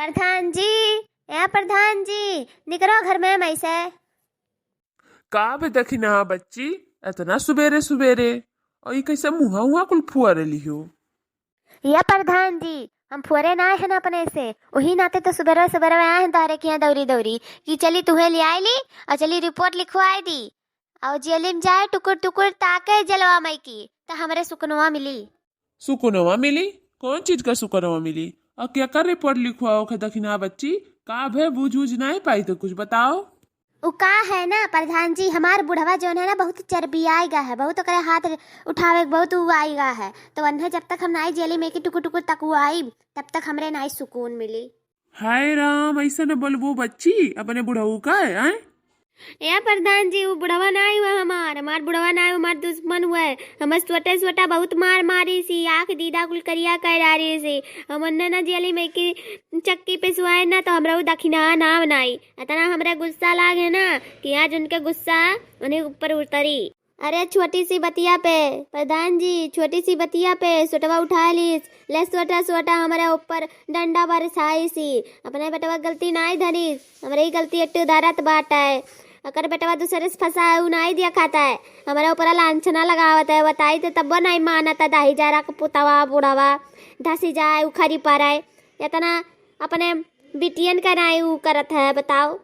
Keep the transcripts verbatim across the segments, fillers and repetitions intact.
प्रधान जी, ए प्रधान जी, निकरो घर में मइसे। का बे दखिनहा बच्ची, एतना सुबेरे सुबेरे? अउर ई कइसे मुँहा उहाँ कुल फुअरे लिहो? या प्रधान जी, हम फुअरे नाहीं हन अपने से, उही नाते तो सुबेरे सुबेरे आए हन तोहरे किहाँ दौरी दौरी कि चली तुहें लिआइ ली अउर चली रिपोर्ट लिखवाइ दी। अउर जेली में जाए टुकुर टुकुर ताके जेलवा मइकी, त हमरे सुकनवा मिली। सुकनवा मिली? कौन चीज का सुकनवा मिली? अउर केकर रिपोर्ट लिखवाओ खे दखिनहा बच्ची? का भे, बूझ उझ नाहीं पाई तो कुछ बताओ। उ का है ना प्रधान जी, हमार बुढ़वा जौन है ना बहुत चर्बियाइ गा है, बहुत ओकरे हाथ उठावे के बहुत उ आइ गा है। तो उन्हें जब तक हम नाहीं जेली में के टुकुर टुकुर तकवाइब, तब तक हमरे नाहीं सुकून मिली। हाय राम, अइसे न बोलबो बच्ची, अपने बुढ़ऊ का है, आय? ए प्रधान जी, उ बुढ़वा नाहीं हुआ हमार, हमार बुढ़वा नाहीं हुआ, हमार दुश्मन हुआ है। हमर सोटे सोटा बहुत मार मारिस ही, आँख दीदा कुल करिया कर डारिस ही। हम उन्हें ना जेली में के चक्की पे सुआए ना, तो हमरा उ दखिनहा नाम नाहीं। एतना हमरा गुस्सा लागे ना कि आज उनके गुस्सा उन्हें ऊपर उतरी। अरे छोटी सी बतिया पे, प्रधान जी, छोटी सी बतिया पे सोटवा उठाइ लीस, ले सोटा सोटा हमरे ऊपर डंडा बरसाइस ही। अपने बेटवा गलती नाहीं धरिस, हमरे ही गलती एट्टू धरत बाटे। अगर बेटवा दूसरे से फँसा है, उ नाहीं दिया खाता है, हमरे ऊपर लांछना लगावत है, बताई तो तब्बो नाहीं मानत है, दाही जारा के पुतवा बुढ़वा धसी जाए, उखरी पड़े, एतना अपने बिटियन का नाहीं उ करत है, बताओ।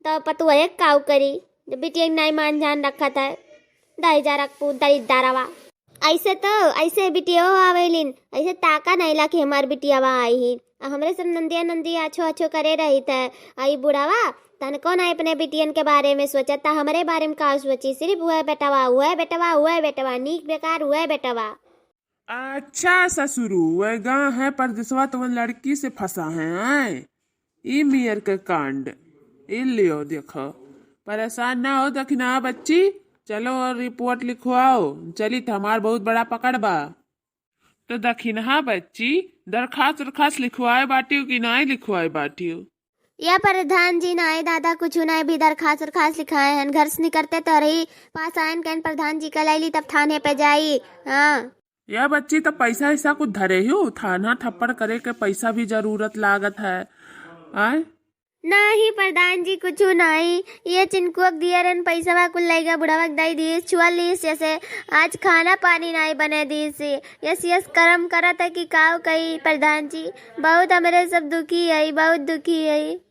त पतुआ एक काऊ करी, जब बिटिया के नाई मान जान रखत है, दाई जा रख पू दई दारावा। ऐसे तो, ऐसे बिटिया आवेलिन, ऐसे ताका नहीं ला कि हमार बिटियावा आई ही। आ हमरे सब नंदिया नंदी आछो आछो करे रही थे, आई बुढ़ावा तनको ना अपने बिटियन के बारे में सोचत, त हमरे बारे में का सोची? सिर्फ हुए बेटवा, हुए बेटवा, हुए बेटवा, नीक बेकार हुए बेटवा। अच्छा ससुरू, वह गा है परदेसवा, तो वह लड़की से फंसा है, आय? ई मियर के कांड, ई लियो देखो। परेशान ना हो दखिनहा बच्ची, चलो और रिपोर्ट लिखवाओ, चली त हमार बहुत बड़ा पकड़ बा। तो दखिनहा बच्ची, दरखास्त उरखास्त लिखवाए बाटियो कि नाई लिखवाए बाटियो? या प्रधान जी, नाई दादा, कुछ नाई भी दरखास्त उरखास्त लिखाए हन, घर से निकरते तोरही पास आयन कहन प्रधान जी का लैली तब थाने पे जाई। हाँ। या बच्ची, त पैसा ऐसा कुछ धरे हो? थाना थप्पड़ करे के पैसा भी जरूरत लागत है, आय? नाही प्रधान जी, कुछ नाही। ये चिनकुआ के दिया रहन पैसवा कुल लइगा बुढ़ावा के दई दिस, छुआ लिस जैसे आज खाना पानी नाही बने दिस। यस यस करम करत है कि काव कही प्रधान जी, बहुत हमरे सब दुखी है, बहुत दुखी है।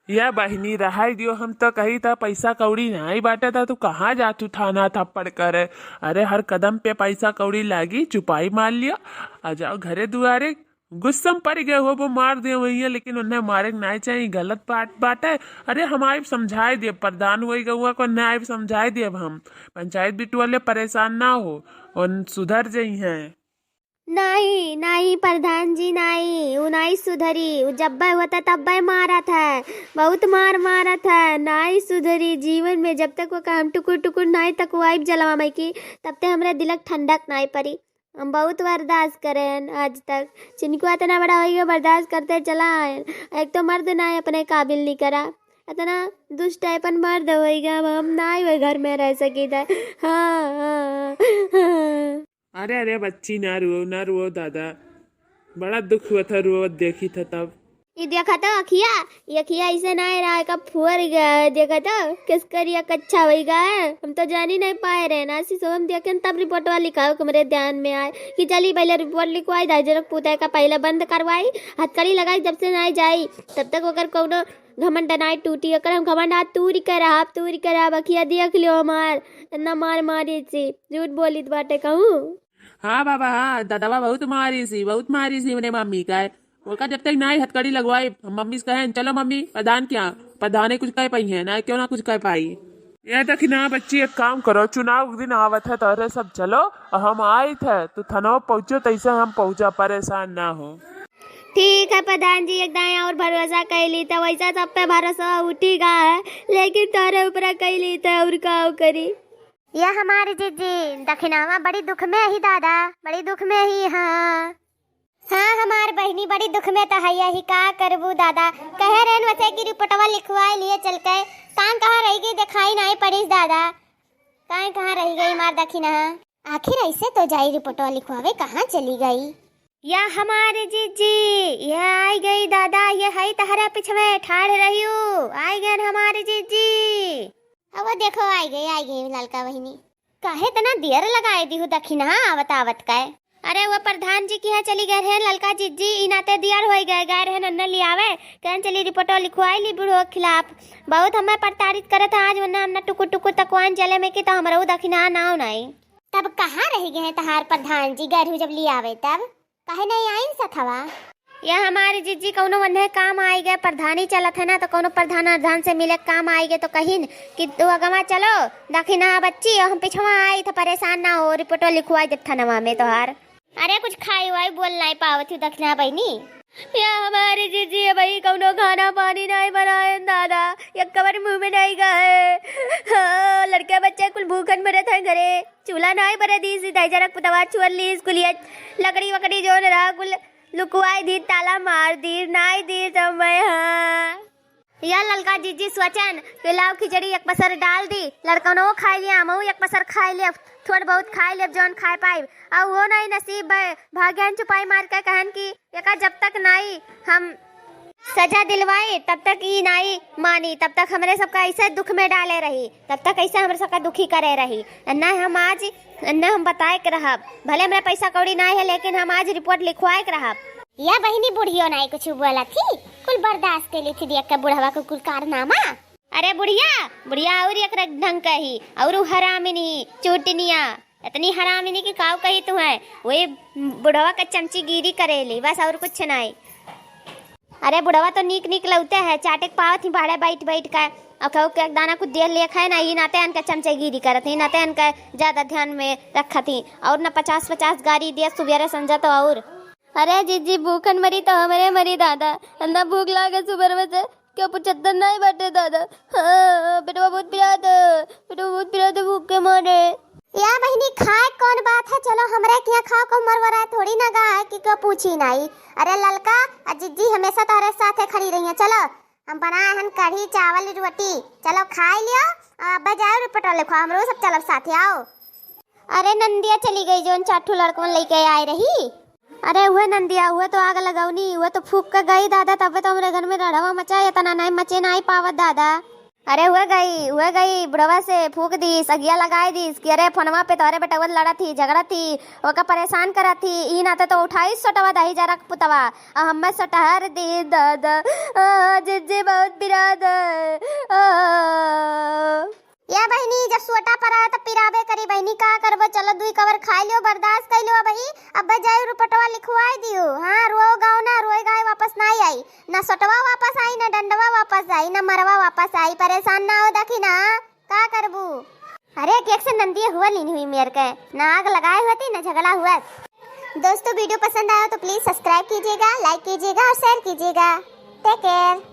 या बहिनी, रहाई दियो, हम त कही त पैसा कौड़ी नाई बाटे त तू कहाँ जातू थाना थप्पड़ करे? अरे, हर कदम पे पैसा कौड़ी लागी, चुपाई मार लियो, आ जाओ घरे दुआरे। गुस्सा में पड़ गए हो, वो मार दे वही है, लेकिन उन्हें मारे के नाई चाहिए, गलत बात, बात है। अरे, हम आइब समझाए देब, प्रधान वही गौआ को उन्हें आइब समझाए देब हम। पंचायत बिटुआ ले परेशान ना हो, उन सुधर जइहैं। नाही, नाही प्रधान जी, नाही, उ नाही सुधरी, उ जब्बे होता तब्बे मारत है, बहुत मार मारत है, नाही सुधरी जीवन में। जब तक वो काम टुकुर टुकुर नाही तक वो आइब जलवा माई की, तब ते हमरे दिलक ठंडक नाही परी। हम बहुत बर्दाश्त करे हन आज तक, चिनकुआ इतना बड़ा होइगा बर्दाश्त करते चला आयल। एक तो मर्द नाही अपने काबिल निकरा, इतना दुष्ट टाइपन मर्द होइगा, अब हम नाही वही घर में रह सकी था। हाँ, हाँ, हाँ। अरे, अरे, बच्ची, ना रुओ, ना रुओ दादा, बड़ा दुख हुआ था, रुओ देखी था तब। ये देखा तो अखिया, ये अखिया ऐसे ना रहा है, कब फुअर गया है, देखा तो किस करिया कच्चा होई गया है। हम तो जानी नहीं पाए रहे ना, सी हम देखें तब रिपोर्टवा लिखाओ कि मेरे ध्यान में आए कि चली पहले रिपोर्ट लिखवाई, दाई जनक पूता का पहले बंद करवाई, हथकड़ी लगाई, जब से ना जाई तब तक ओकर कौनो घमंड नाई टूटी, ओकर हम घमंड आज तूरी के रहब, तूरी के रहब, अखिया देख लियो हमार, इतना मार मारी सी, झूठ बोलित बाटे कहूँ। हाँ बाबा, हाँ, दादावा बहुत मारी सी, बहुत मारी सी हमरे मम्मी का। ओकर जब तक नाई हथकड़ी लगवाई, हम मम्मी से कहें, "चलो मम्मी, प्रधान क्या, प्रधाने कुछ कह पाई है ना, क्यों ना कुछ कह पाई।" ये देखी ना बच्ची, एक काम करो, चुनाव के दिन आवत है, तोहरे सब चलो, और हम आई थे, तू थनवा पहुँचो, तैसे हम पहुँचा, परेशान ना हो। ठीक है प्रधान जी, एक दाएं और भरोसा कैली त वैसा सब पे भरोसा उठी गा है, लेकिन तोहरे ऊपर कैली त और का करी। या हमारी जीजी, दखिनवा बड़ी दुख में ही दादा, बड़ी दुख में ही। हाँ, हाँ हमार बहिनी बड़ी दुख में त है, यही का करबू दादा। कहे रहन वैसे कि रिपोर्टवा लिखवाए लिए चल के, कान कहाँ रह गई, दिखाई नहीं पड़ीस दादा, काहे कहाँ रह गई हमार दखिनहा। आखिर ऐसे तो जाई रिपोर्टवा लिखवावे, कहाँ चली गई? या हमारे जीजी, या आई हई तहरा पिछवे ठाढ़ रहियो, आइ गएन हमारी जिज्जी। अब वो देखो, आइ गए, आइ गए ललका बहिनी। काहे इतना देर लगाए दिहु दखिनहा आवत आवत का? अरे वो प्रधान जी किहाँ चली गए रहेन ललका जिज्जी, ई नाते देर होइ गए, गए रहेन अन्ना लियावे, कहेन चली रिपोर्टो लिखवाइ ली बुढ़ो के खिलाफ। बहुत हमें प्रताड़ित करत है आज, वरना हमना टुकुर टुकुर तकवान जले में कि तो हमरहू दखिनहा नाव नाई। तब कहाँ रहि गए तहार प्रधान जी, गए रहू जब लियावे तब? काहे नहीं आइन सथवा? या हमारी जिज्जी कौनो वन्हे काम आइ गए, प्रधानी चलत है ना, तो कौनो प्रधान अरधान से मिले काम आइ गए तो कहिन कि तू अगवा चलो, दखिनहा बच्ची, हम पिछवा आई था, परेशान ना हो, रिपोर्टो लिखवाइ देब थानवा में तोहार। अरे कुछ खाइ वाइ बोल नाहीं पावत हूँ दखिनहा बहिनी। या हमारी जिज्जी अबही कौनो खाना पानी नाहीं बनाएन दादा, एक कवर मुँह में नाहीं गए। हाँ, लड़के बच्चे कुल भूखन मरत हैं घरे, चूल्हा नाहीं बरे दी, सीधा जरक पुतवा छुअर ली स्कूलिया, लकड़ी वकड़ी जोन रहा कुल लुकवाइ दी, ताला मार दी, नाहीं दी समय। हाँ। या ललका जिज्जी सोचेन कि लाव खिचड़ी एक पसर डाल दी, लड़कनो खाइ लिया, हमहू एक पसर खाइ लेब, थोड़ बहुत खाइ लेब, जौन खाइ पाइब। अउ वो नाहीं नसीब भए, भाग्यान चुपाई मार के कहेन कि एका जब तक नाहीं हम सजा दिलवाई, तब तक ई नाहीं मानी, तब तक हमरे सबका ऐसे दुख में डाले रही, तब तक ऐसे हमरे सबका दुखी करे रही। न हम आज, न हम बताए के रहब, भले हमरे पैसा कौड़ी नाहीं है, लेकिन हम आज रिपोर्ट लिखवाए के रहब। या बहिनी बुढ़ियो नाहीं कुछ बोलत ही, कुल बर्दाश्त कइ लेत ही देख के बुढ़वा के कुल कारनामा। अरे बुढ़िया, बुढ़िया अउर एक रंग ढंग के ही, अउर उ हरामिनी, चूटिनिया, इतनी हरामिनी कि काउ कही तुहैं, वही बुढ़वा के चमचीगिरी करेली, बस अउर कुछ नाहीं। अरे बुढ़वा तो नीक नीक लौते है, चाटे के पावत ही बाहरे बैठ बैठ के, अउ कहू के एक दाना कुछ देर लेख है ना, ई नाते अनके चमचेगिरी करत ही, नाते अनके ज्यादा ध्यान में रखत ही, अउर ना पचास पचास गारी दिया सुबेरे संझा तो अउर। अरे जिज्जी, भूखन मरी तो हमरे मरी दादा, अंदा भूख लागे सुबेरे से, क्यों पुछत्ता नाहीं बाटे दादा। हाँ, पेटवा बहुत पिरात है, पेटवा बहुत पिरात है, भूख के मारे। या बहिनी, खाए कौन बात है, चलो हमरे किहाँ खाओ, कहू मरवरा थोड़ी ना गा है कि क्यों पूछी नाहीं। अरे ललका, आ जिज्जी हमेशा तोहरे साथे खड़ी रही है, चलो हम बनाए हन कढ़ी चावल रोटी, चलो खाइ लियो, अब्बे जाओ रिपोर्ट लिखवाओ, हमरो सब चलब साथे आओ। अरे नंदिया चली गई, जौन चार ठो लड़कवन लइके आए रही। अरे उहे नंदिया, उहे तो आग लगौनी, उहे तो फूक के गई दादा, तबे तो हमरे घर में रड़वा मचा, इतना नाहीं मचे नाहीं पावत दादा। अरे उहे गई, उहे गई, बुढ़वा से फूक दीस, अगिया लगाए दीस कि अरे फोनवा पे तोहरे बेटवन लड़त ही, झगड़त ही, ओका परेशान करत ही, ई नाते तो उठाई सोटवा दही जरा के पुतवा, आ हम्मे सोटहर दी दादा, आ, जिज्जी बहुत पिरात है, आ। या बहिनी, जब सोटा परा है, तब पिराबे करी बहिनी, का करबो? चलो, दुई कवर खाइ लियो, बर्दाश्त कइ लियो बही। अब्बे जाई, रुपटवा लिखवाइ दियो। हाँ, रोओ गाओ ना, रोए गाए वापस नाहीं आई, ना सोटवा वापस आई, ना डंडवा वापस आई, ना मरवा वापस आई। परेशान ना हो, देखी ना, का करबू? अरे, केक से नंदिया हुआ लीन हुई मेर के, ना आग लगाए होती, ना झगड़ा हुआ। दोस्तों, video पसंद आया तो please subscribe कीजिएगा, like कीजिएगा और share कीजिएगा। Take care।